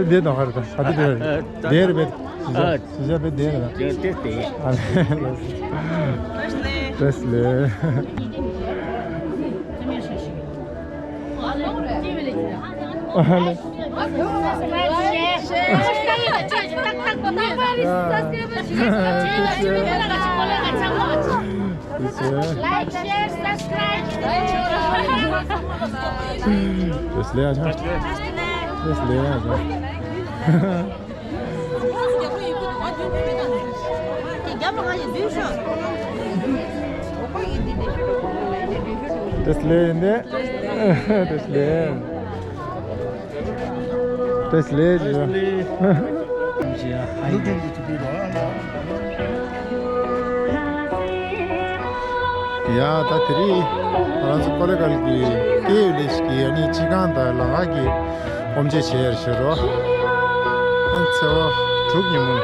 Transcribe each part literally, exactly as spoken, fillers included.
འདི་འདི་དང་ཧར་དང་ཧ་དི་དེ་རེད། དེ་རེད་པས། ཨ། ཞི་ཞ་པའི་དེ་རེད། དེ་དེ། ཨ་ལེ། བཀྲ་ཤིས་བདེ་ལེགས། ཨ་ལེ། Like, share, subscribe. Just later. Just later. Just later. Just later. Just later. ཡ་ད་དེ་རིང་ང་རང་ཚོ་ཀོ་ལེ་གལ་གྱི་སྐྱེས་ཡུལ་ལས་ཀྱི་ཨ་ནི་སྤྱི་ཁང་དང་ལམ་ཁ་གི་སྒོམ་བྱེད་བྱེད་ཡར་ཞུ་རོགས། ཨ་ཚེས་པ་དྲུག་ཉིན་མོ།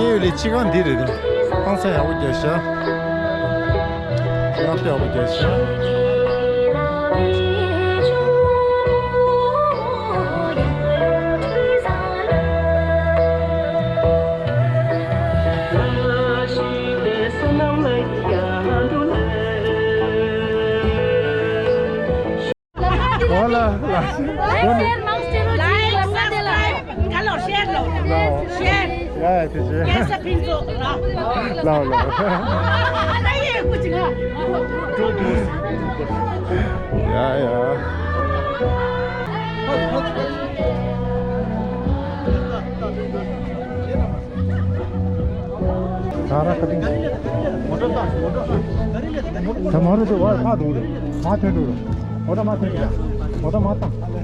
སྐྱེས་ཡུལ་ལས་སྤྱི་ཁང་འདི་རེད་དོ། ཧང་སང་ཡག་པོ་རྒྱག་ཤག་ལག་པ་ཡག་པོ་རྒྱག་ཤག་ཨོ་ལ་ལ། Like, share, subscribe. Hello, share, hello. Share. ཡ་ཡ་དེ་བྱས། Yes, ཕིན་ཚོགས་ལ། ལ་ལ། ཡ་ཡ། ད་ར་ཁ་ཏིང་། ད་མ་རུ་དུ་བར་མ་དུ་རུ་མ་ཐོན་དུ་རུ་མོ་ཏ་མ་ཐོན་དུ་རུ་མོ་ཏ་མ་ཐང་། དེ་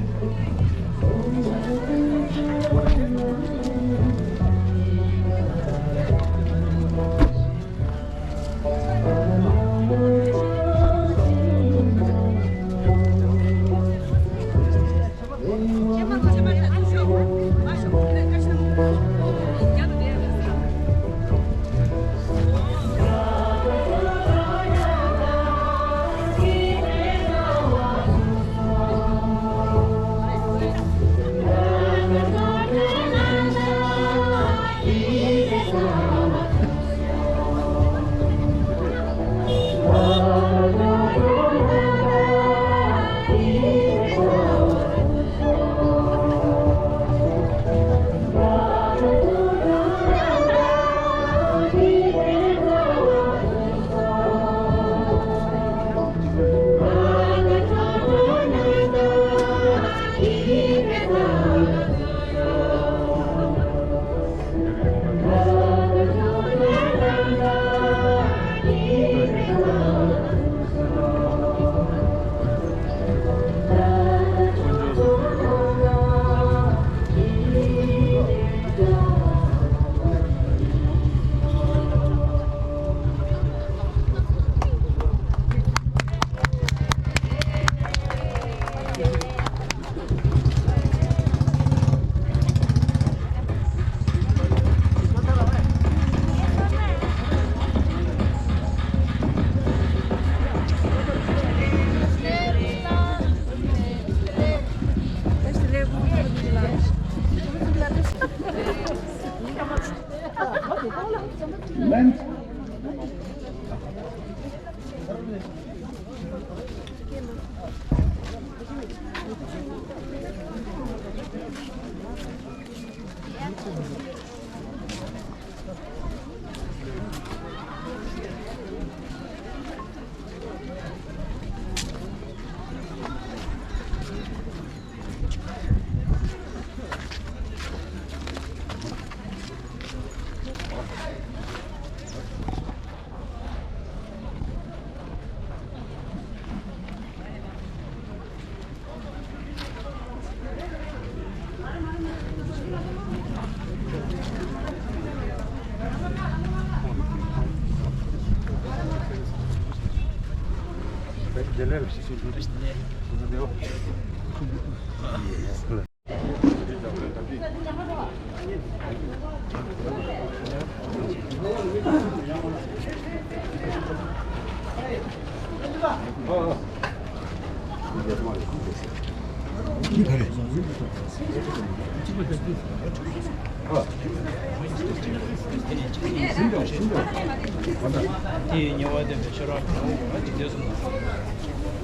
ཡི་ཉེ་བར་ལྡན་པའི་ཤེས་རབ་ཀྱི་ངོ་བོ་ལ་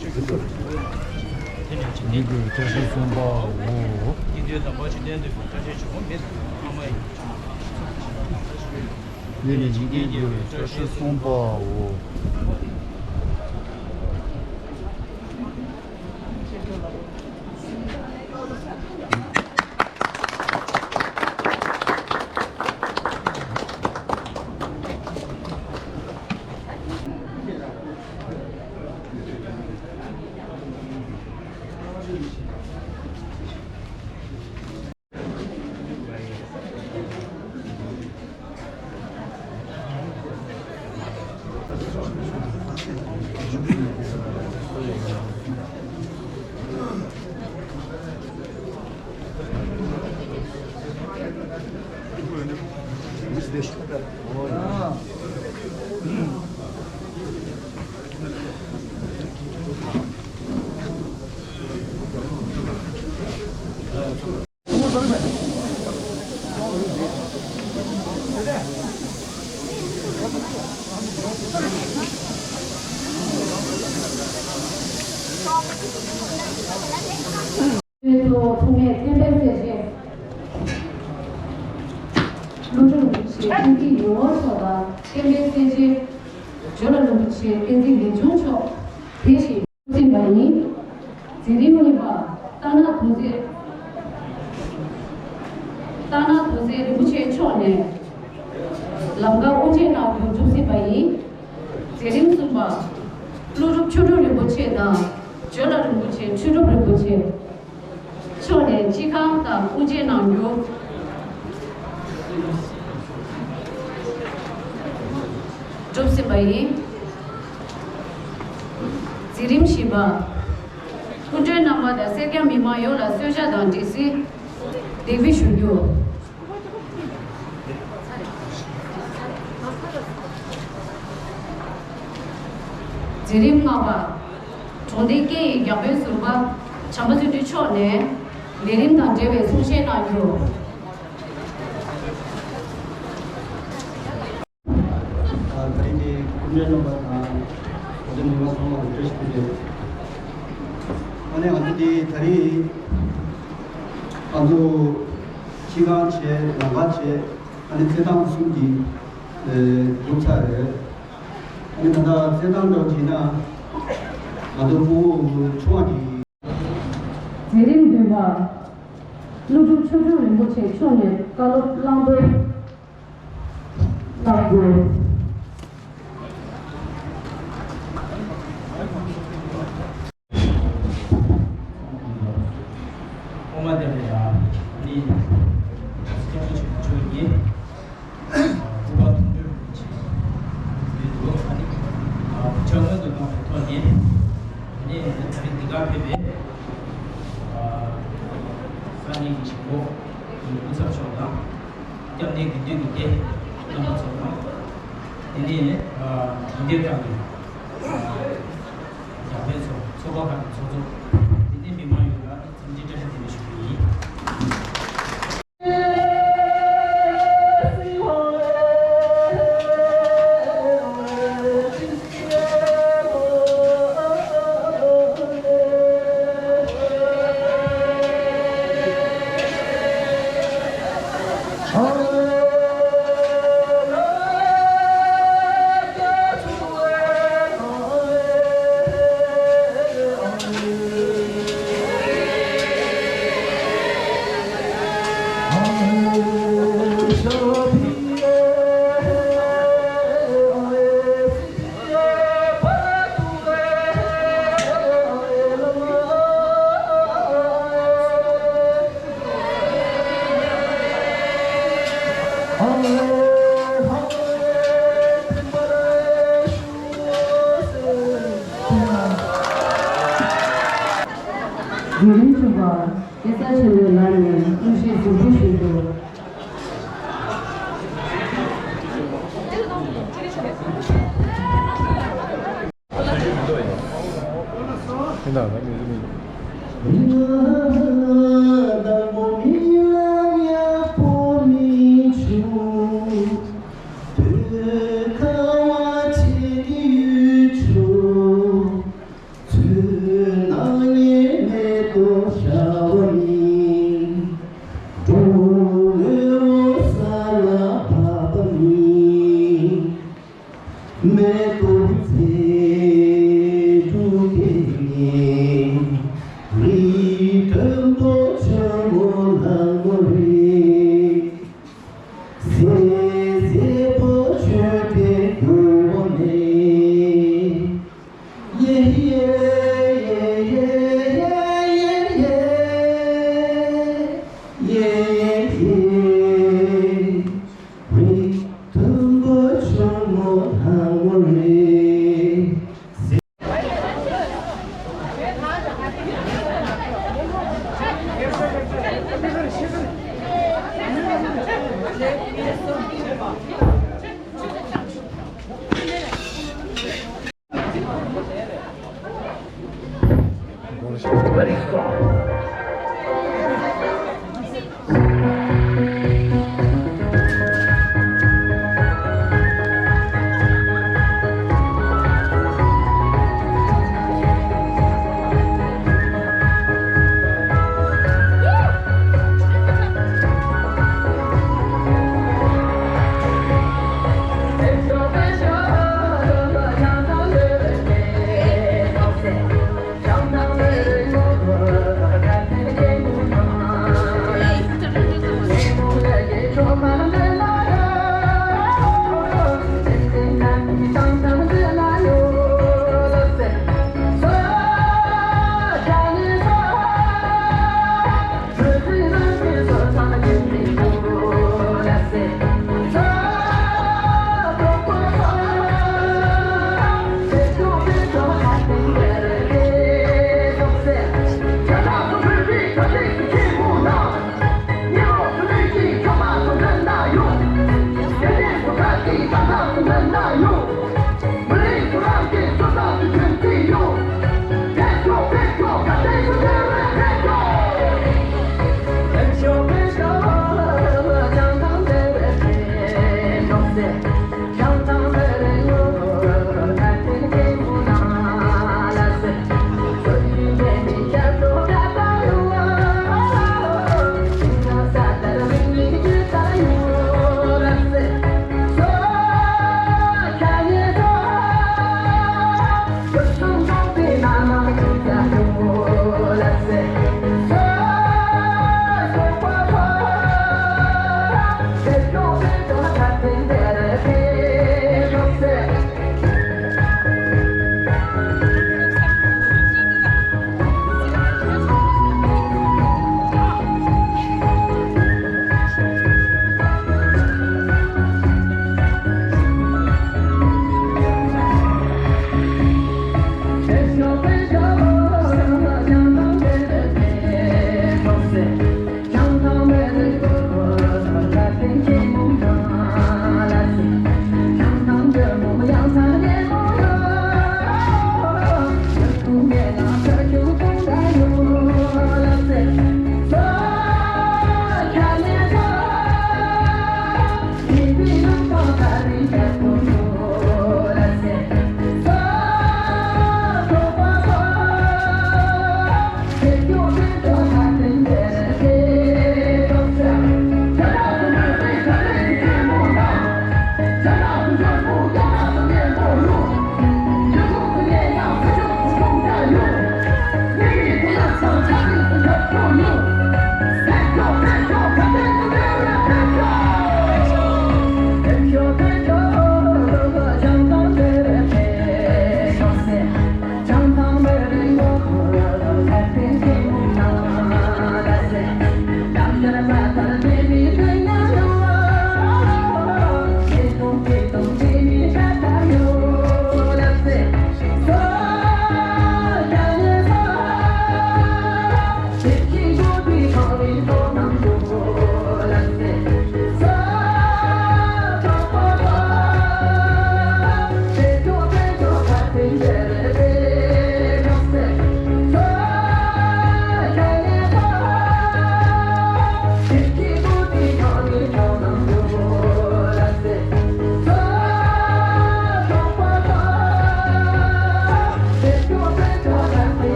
འཇིག་རྟེན་གསུམ་དང་། དེ་ནི་འཇིག་རྟེན་གྱི་བཀྲ་ཤིས་གསུམ་པའོ། སྙིགས་དུས་དམ་པ་ཆོས་ལྡན་འདོད་པའི་བཀྲ་ཤིས་ཆོས་སྐུ་མི་ལ་མ་ཡིན། དེ་ནི་འཇིག་རྟེན་གྱི་བཀྲ་ཤིས་གསུམ་པའོ། ཐོག་ཐུགས་མེད་བསྟན་པའི་སྲས་ཆེན་ཀླུ་སྒྲུབ་རིན་པོ་ཆེ་བསྟན་འཛིན་ཡིད་འོང་མཆོག་དང་། བསྟན་པའི་སྲས་ཆེན་ཇོ་ལ་རིན་པོ་ཆེ་བསྟན་འཛིན་ལེགས་འབྱུང་མཆོག་དེ་བཞིན་ཕྱིན་པ་ཡིན། མཛད་རིམ་གཉིས་པ་རྟ་ནག་རྡོ་རྗེ། རྟ་ནག་རྡོ་རྗེ་རིན་པོ་ཆེ་མཆོག་ནས། ལམ་ཁ་དབུ་འབྱེད་གནང་རྒྱུ་གྲུབ་ཟིན་པ་ཡིན། མཛད་རིམ་གསུམ་པ། ཀླུ་སྒྲུབ་ཆོས་དྲུག་རིན་པོ་ཆེ་དང་ཇོ་ལ་རིན་པོ་ཆེ། ཁྲི་སྒྲུབ་རིན་པོ་ཆེ་མཆོག་ནས་སྤྱི་ཁང་དང་དབུ་འབྱེད་གནང་རྒྱུ་གྲུབ་ཟིན་པ་ཡིན། མཛད་རིམ་བཞི་པ། སྐུ་མགྲོན་རྣམ་པ་དང་སེར་སྐྱ་མི་མང་ཡོངས་ལ་གསོལ་ཇ་དང་འབྲས་སིལ་འདེགས་འབུལ་ཞུ་རྒྱུ། མཛད་རིམ་ལྔ་པ། གྲོང་སྡེ་སྐད་ཡིག་བརྒྱ་དཔོན་ཟུར་པ་བྱམས་པ་བརྩོན་འགྲུས་མཆོག་ནས་ལས་རིམ་དང་འབྲེལ་བའི་གསུང་བཤད་གནང་རྒྱུ། ད་རིང་གི་སྐུ་མགྲོན་རྣམ་པ་དང་གྲོང་སྡེ་མི་མང་ཚང་མ་ལ་བཀྲ་ཤིས་བདེ་ལེགས། ཨ་ནི་ང་ཚོ་འདི་ད་རིང་ང་ཚོ་སྤྱི་ཁང་བྱས། ལམ་ཁ་བྱས། ཨ་ནི་རྩེད་ཐང་གསུམ་གྱི་ཨེ་གྲུབ་ཚར་རེད། ཨ་ནི་ད་ལྟ་རྩེད་ཐང་འདྲ་བྱས་ན་ང་ཚོ་སྤོ་བོ་ཆུང་བ་གི། མཛད་རིམ་བདུན་པ། ཀླུ་སྒྲུབ་ཆོས་དྲུག་རིན་པོ་ཆེ་མཆོག་ནས་བཀའ་སློབ་བླང་དོར་གནང་རྒྱུ། ཨོ་མ་དེ་ལ་ཡང་ནི་སྐྱབས་མགོན་ཆེན་པོ་མཆོག་གིས་སྐུ་པར་མཐོང་གྲོལ་ཡོད་འདུག་ཨ་ནི་བྱ་དངོས་སུ་བཏང་བའི་ཐོག་ནས་ཨ་ནི་ད་རེས་འདི་གར་ཕེབས་པའི་ས་གནས་ཀྱི་གཞིས་འགོ་སྐུ་ཚབ་མཆོག་དང་། སྐྱབས་གནས་དགེ་འདུན་གྱི་སྡེ་རྣམ་པ་ཚོ་དང་། དེ་ནས་ཨ་དེང་དེ་ཐང་གི་ཨ་རྒྱ་བལ་ཚོ་ཚོགས་པ་ཁག་གི་ཚོགས་གཙོ། དེ་ནས་མི་མང་ཡོངས་ལ་འཚམས་འདྲི་བཀྲ་ཤིས་བདེ་ལེགས་ཞུ་རྒྱུ་ཡིན། མཛད་རིམ་དྲུག་པ། སྐལ་བཟང་ཆེན་མོའི་ལག་ནས་གླུ་གཞས་གཟིགས་འབུལ་ཞུ་རྒྱུ། མེ་ཏོག་ཚེ་དྲུག་གི་ནི། རི་མཐོན་པོ་ཆུ་མོ་ནག་མོ་རེད། སེ་སེ་པོ་ཆུ་དེ་རྒྱུ་བོ་ནི། ཡེ་ཡེ་ཡེ་ཡེ། རི་མཐོན་པོ་ཆུ་མོ་ནག་མོ་རེད།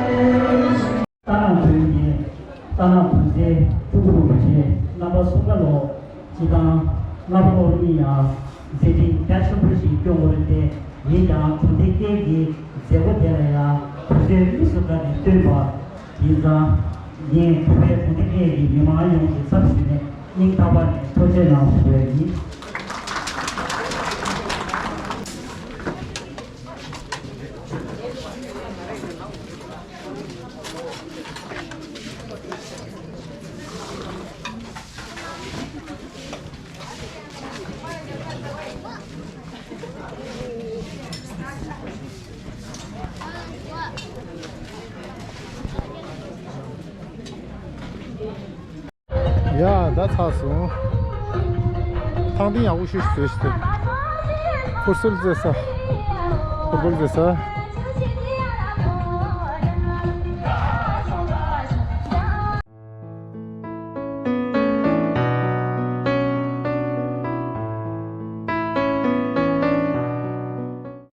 རྟ་ནག་བོན་གྱི་རྟ་ནག་བོན་ཚེ་སྤྲུལ་སྐུ་རིན་པོ་ཆེ་རྣམ་པ་གསུམ་ཀ་ལོ་སྤྱི་བཏང་ལྔ་པ་ལོ་རུ་ཡིན་ཡང་མཛད་འཕྲིན་རྒྱ་ཆེན་པོ་ཞིག་སྐྱོང་དགོས་རེད་དེ། ཡིན་ཀྱང་གྲོང་སྡེ་སྐད་ཀྱི་མཛད་སྒོ་དེ་ལ་ཡང་བོད་དོན་དམིགས་སུ་བཀར་ནས་བཏོན་པ་ཡིན་ཙང་། ངས་བོད་པའི་གྲོང་སྡེ་སྐད་ཀྱི་མི་མང་ཡོངས་ཀྱི་ཚབ་ཞུས་ནས་སྙིང་ཐག་པ་ནས་ཐུགས་རྗེ་གནང་ཞུ་བ་ཡིན། ཡ། ད་ཚར་སོང་། ཐང་སྟེང་ཡག་པོ་ཞིག་བཟོས་ཤིག་སྟེ། ཕུར་སུལ་རྩེ་ས། ཕུར་སུལ་རྩེ་ས།